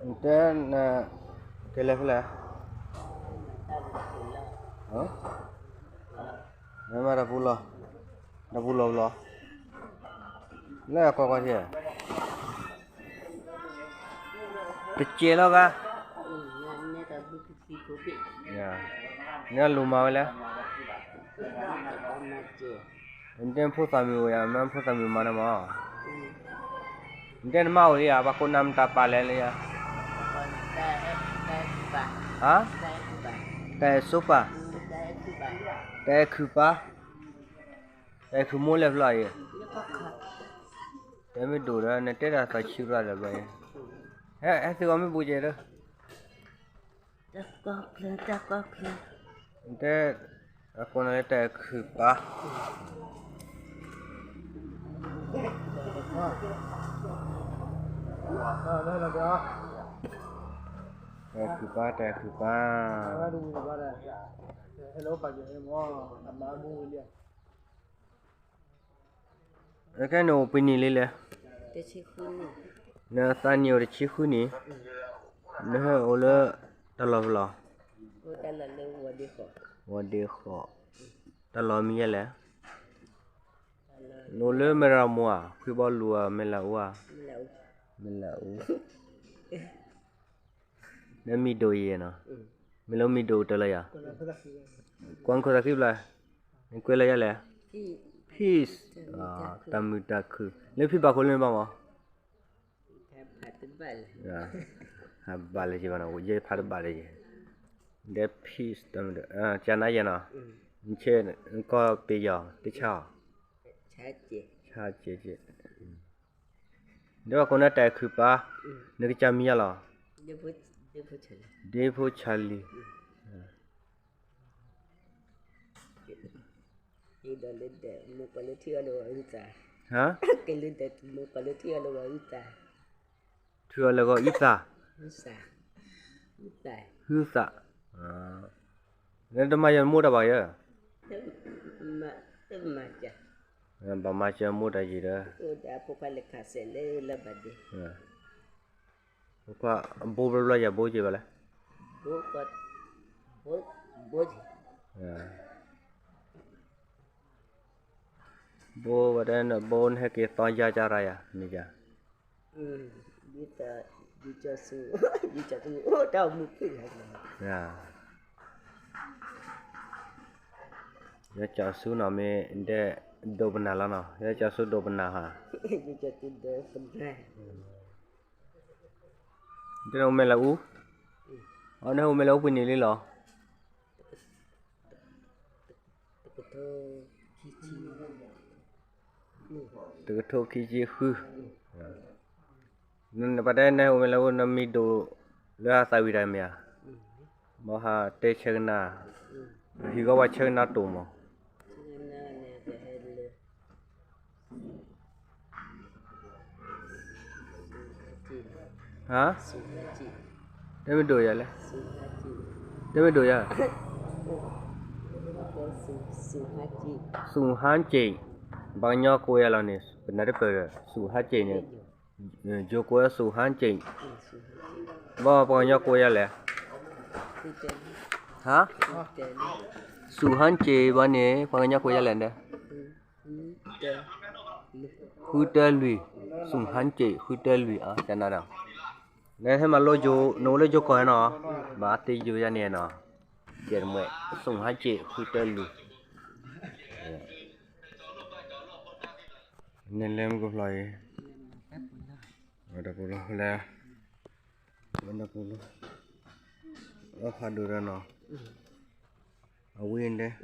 တဲ, ကဲလဲၣ်ဖဲလဲၣ်, နမၤတၢ်ပူၤလီၤ, တၢ်ပူၤလီၤလီၤ, လၢအကီၢ်ကီၢ်ထံ, တစဲးလီၤဂၤ, နလိၣ်မၤဝဲလဲၣ်, နတဲဖိသၣ်မုၣ်အိၣ်ယၤ မ့ၢ်ဖိသၣ်မုၣ်မၤန့ၣ်မး, နတဲနမါအိၣ်လံယၤ ပှၤကိးနၤမတၤပာ်လဲၣ်လၢယၤ, ဟါ, တၢ်အဲၣ်ဆိပၤ, တၢ်အဲၣ်ခုၣ်ပၤ, တၢ်အဲၣ်ခုၣ်မိၢ်လဲၣ်ဖျီအံၤ, တဲမ့ၢ်ဒိၣ်ဒီး နတဲတၢ်သးဆံးရၣ်လၢဘျီအံၤ, ဟဲသုဂီၢ်မ့ၢ်ဘူးကဲဒီး တၢ်ကီၢ်ချၢ, တၢ်ကီၢ်ချၢ, တဲ, အကိးနၤလၢတၢ်အဲၣ်ခုၣ်ပၤ, တၢ်အဲၣ်ခုၣ်ပၤ, တၢ်အဲၣ်ခုၣ်ပၤ, အခဲနအိၣ်ပှဲၤနံၣ်လံလဲၣ်, နသးနံၣ်အိၣ်တဆံဃုနံၣ်, နဟဲအိၣ်လၢတၢ်လီၢ်ဖဲလဲၣ်, ဝီၤဒ့ဃီ, တၢ်လီၢ်မံၤယဲလဲၣ်, နအိၣ်လၢမဲၢ်ရမိၢ်ဧါ, ဖှံဘီလူၤဧါ, မဲၢ်လးအူဧါ, မဲၢ်လးအူ နမံၤဒိၣ်ယဲနီၤ, မ့ၢ်လၢမံၤဒိၣ်တၢ်လၢယၤ, ကွၢ်ခိၣ်သးခံဘျီ, နကွဲးလၢယၤလဲၣ်, peace, တၢ်မုာ်တၢ်ခုၣ်, လၢဖံဘၣ်ခိၣ်လၢနဘၣ်မး, ဟးဘၣ်လၢယဘၣ်နီၤ, ယဖးတဘၣ်လၢယ, ဒီး peace တၢ်မုာ်, ကနၤယဲနီၤ, နဆဲး, နကီၢ်ပ့ၤယီၤ တဆါအီၤ, ဆါကဲး, ဒီးပှၤကိးနၤတၢ်အဲၣ်ခုၣ်ပၤ, နကစၢ်မံၤယၤလီၤ, ဒ့ဖိဆၣ်လံၤ, ဟါ, ထုးအီၤလၢဂီၤအုၣ်သၣ်, ဟုသၣ်, နတမၤယၤမိၢ်တၢ်ဘၣ်ယဲ, ဘၣ်မၤစၢၤမိၢ်တၢ်ယံၤဒီး, ဖိခွါဘိဘျီဘျီယၤဘိက့ၤဘၣ်လဲၣ်, ဘိဝဲတဲ ဘိနဟဲက့ၤသီယါကၢ်ရၢ်ယၤ မ့ၢ်ယၤ, ယကၠီဆူနီၤ မ့ၢ်ဒဲဒိးပနၢ်လီၤနီၤ ယကၠီဆူဒိးပနၢ်ဟါ, တဲနအိၣ်မဲာ်လၢအူ, အီနဟဲအိၣ်မဲာ်လၢအူပှဲၤနံၣ်လံလီၤ. တကထိခံဆံဃု, ပတဲနဟဲအိၣ်မဲာ်လၢအူ နမံၤဒိၣ်လၢအသးဝံၣ်တၢ်မ့ၢ်ဧါ, ဘၣ်ဟးတဲဆဲးကနၣ်, ဟံၣ်ဂီၢ်ဝဲဆဲးကနၣ်တိၢ်မး. ဟါ, တဲမ့ၢ်ဒိၣ်ယၤလဲၣ်, တဲမ့ၢ်ဒိၣ်ယၤ, သူၣ်ဟါက့ၣ်, ပှၤကညီကိးယၤလီၤန့ၣ် ပနၢ်တပၢၢ်ဒီး သူၣ်ဟါက့ၣ်န့ၣ်, ယိၤကိးသူၣ်ဟါက့ၣ်, ဘၣ်ပှၤကညီကိးယၤလဲၣ်, ဟါ, သူၣ်ဟါက့ၣ်ဘၣ်န့ၣ် ပှၤကညီကိးယၤလဲၣ်ဒီး ဃုတၢလွံၢ်, သူၣ်ဟါက့ၣ် ဃုတၢလွံၢ်အကနၣ်ဒီး, နဟဲမၤလိယိၤ နအိၣ်လၢယိၤကီၢ်နီၤ, ဘၣ်သ့ယိၤယၤန့ၣ်နီၤ, ကဲတမံၤ သူၣ်ဟါက့ၣ် ဃုတၢလွံၢ်, နလဲၤမုၢ်ကဖျီၣ်အံၤ, တၢ်ပူၤလီၤလဲၣ်, တၢ်ပူၤလီၤ, အဖးဒိၣ်ဒီးနီၤ, အဝံၤဒဲး,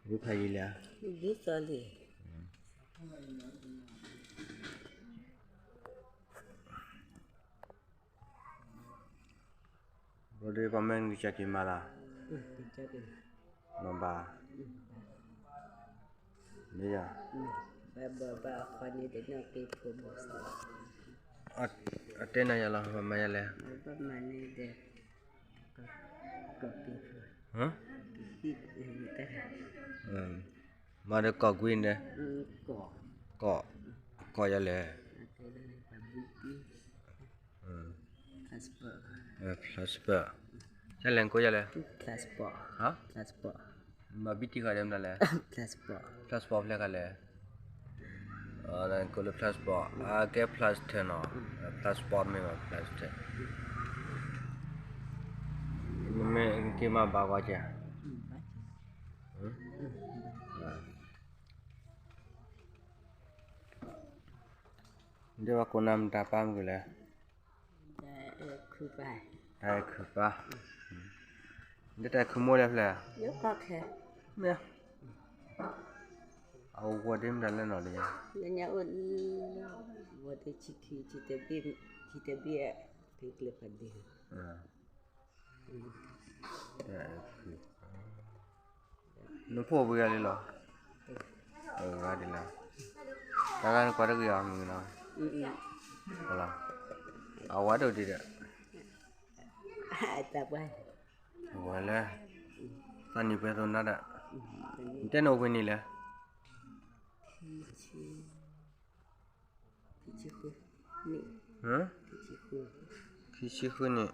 ဝံၤဖးယံာ်လံဧါ, ဘျီဒီးပှၤမၢနကစၢ်က့ၤမၤလၢ, မၤဘၣ်, မ့ၢ်ယၤ, အတဲနၤယၤလီၤ ပမၤယၤလဲၣ်, မၤဒီးကီၢ်ကွံန့ၣ်, ကီၢ်, ကီၢ်ယၤလဲၣ်, Plastic, တၢ်လဲၤကိးယၤလဲၣ်, မၤဘံၣ်တံၢ်ဃာ်ဒဲးမနုၤလဲၣ်, plastic ဖျဲၣ်ဃာ်လဲၣ်, ကိးလၢ plastic အကဲ plastic နီၤ, plastic မ့ၢ်ဘၣ် plastic, မ့ၢ်က့ၤမၤဘၣ်ကွၢ်ကဲ, ဒ်ဘၣ်ကိးနၤမတၤပၢ်မုၢ်လဲၣ်, တၢ်အဲၣ်ခုပၢ်, ဒ်တၢ်အဲၣ်ခုမိၢ်လဲၣ်ဖျဲၣ်, မ့ၢ်, အဝဲဒ်မတၤလဲၣ်နီၤလံ, လၢညါအိၣ်, ဝဲဒ်ဆံခံ, ဆံတဘ့ၣ်, ဆံတဘ့ၣ်, ဖံကျၢၤဖးဒ့ နဖိပှဲၤဂၤလံလီၤ, ဂၤဒ်လဲၣ်, တၢ်ဂၤနကွၢ်တဂ့ၤအီၤမုၢ်နီၤ, အဝဲဒိၣ်ဒံးဒီး, ဝဲလဲၣ်, သးနံၣ်ပှဲၤသိနၤဒီး, နတဲနအိၣ်ဖဲနံၣ်လဲၣ်, ခံဆံဃုနံၣ်,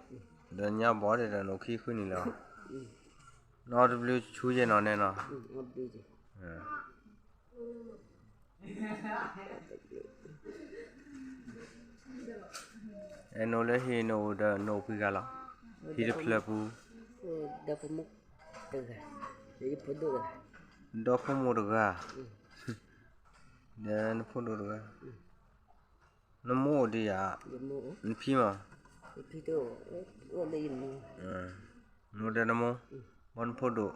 ဒီးညါဘီဒ်ဒီးနအိၣ်ခံဆံဃုနံၣ်လီၤ, နီတဘျုးဆူယဲၢ်နီၤနဲနီၤ, အဲၣ်နအိၣ်လၢဟံၣ်နအိၣ်ဒီးနအိၣ်ဖှံဂၤလီၤ, ဟံၣ်တဖျၢၣ်ပူၤ, ဒီဖိမိၢ်တဂၤ, ဒီးနဖိဒိၣ်တဂၤ, နမိၢ်အိၣ်ဒံးဧါ, နဖံမး, နအိၣ်ဒီးနမိၢ်, ဘီနဖိဒိၣ်,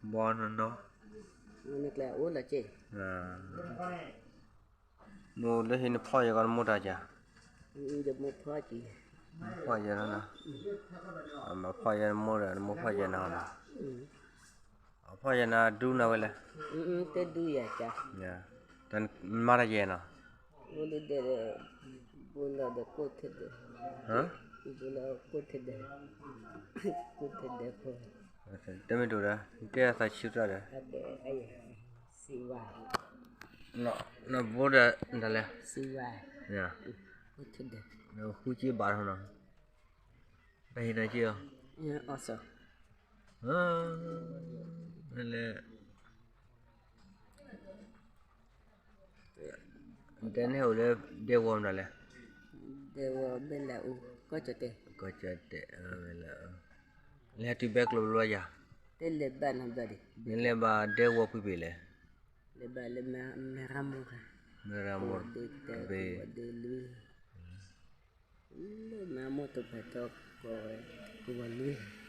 ဘီနနီၤ, နအိၣ်လၢဟံၣ်နဖီၣ်ယဲၢ်ကီးနမိၢ်တၢ်က, ဖီၣ်ယဲၢ်, ဖီၣ်ယဲၢ်နမိၢ်ဒီး နမိၢ်ဖီၣ်ယဲၢ်နၤနီၤ, အဖီၣ်ယဲၢ်နၤဒူနၤဝဲလဲၣ်, တၢ်မၤတၢ်ယဲၢ်နီၤ, တမ့ၢ်ဒိၣ်ဒီး ကဲသးဆံးတၢ်ဒီး, နဘိဒီးနတၢ်လဲၣ်, ဃုက့ဘၣ်ထီၣ်နီၤ, တၢ်ဟ့ၣ်နၤက့ၢ်အီၤ, လဲၣ် တဲန့ၣ်အိၣ်လၢဒဲဝီၤမတၤလဲၣ်, ဒဲဝီၤဘဲလၢအူ, ကီၢ်ကၠီၣ်တဲၣ်, ကီၢ်ကၠီၣ်တဲၣ်, လဲၤတုၤဘဲကျိၤဘျီယၤ, တဲလဲၤဘၣ်နဘျီဒီး, နလဲၤဘၣ်ဒဲဝီၤဖုဘ့ၣ်လဲၣ်, လဲၤဘၣ်လၢမဲရမိၢ်, မဲရမိၢ်, ဒဲလွံၢ်, လၢမဲရမိၢ်တဖျၢၣ်ထီၣ်ကီၢ်ဝဲ, ကဝီၤလွံၢ်